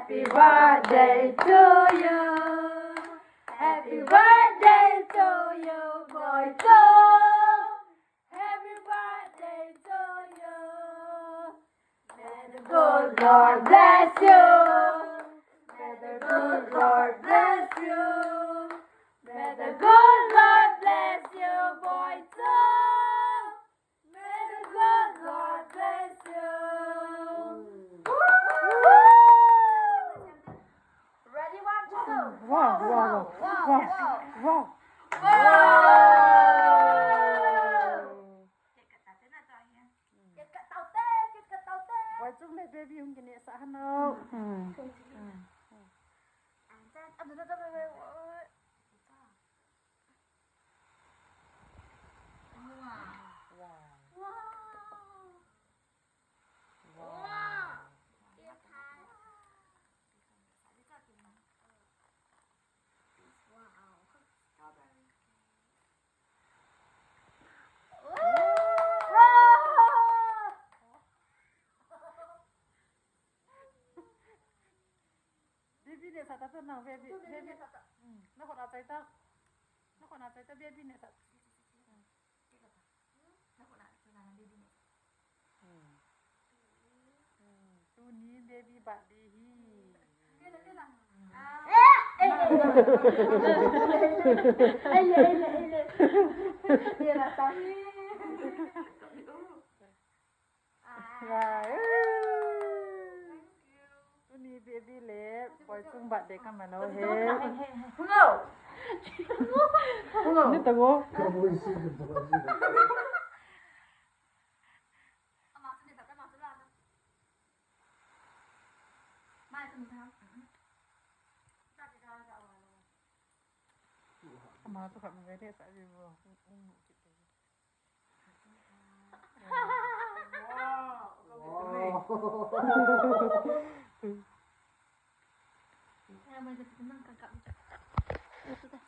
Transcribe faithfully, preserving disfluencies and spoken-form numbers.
Happy birthday to you. Happy birthday to you, boy Chung. Happy birthday to you. May the good Lord bless you. May the good Lord bless you. May the good Lord bless you, boy Chung. May the good Lord bless you. Ready, one, two. Wow, wow, wow, wow, wow. Wow. Boy Chung le baby hung kinehsah hanu. Hmm. Hmm. Wow. Wow. Wow. Baby nehsah ta, nang baby, baby nehsah ta. Hmm, na khut a chai ta. Na khut a chai ta, baby nehsah. Hmm. Na khut a chai ta, baby nehsah. Hmm. Hmm. Tuni baby birthday hi. Kela, kela. Ah. Eh, eh, eh. Ai, ai, ai, ai. Kela ta. Wow. Tuni baby le boy Chung birthday kaman u hi. Hung o. Hung o. Ni tang o. Ama chu khat mu ve de sa vi vo.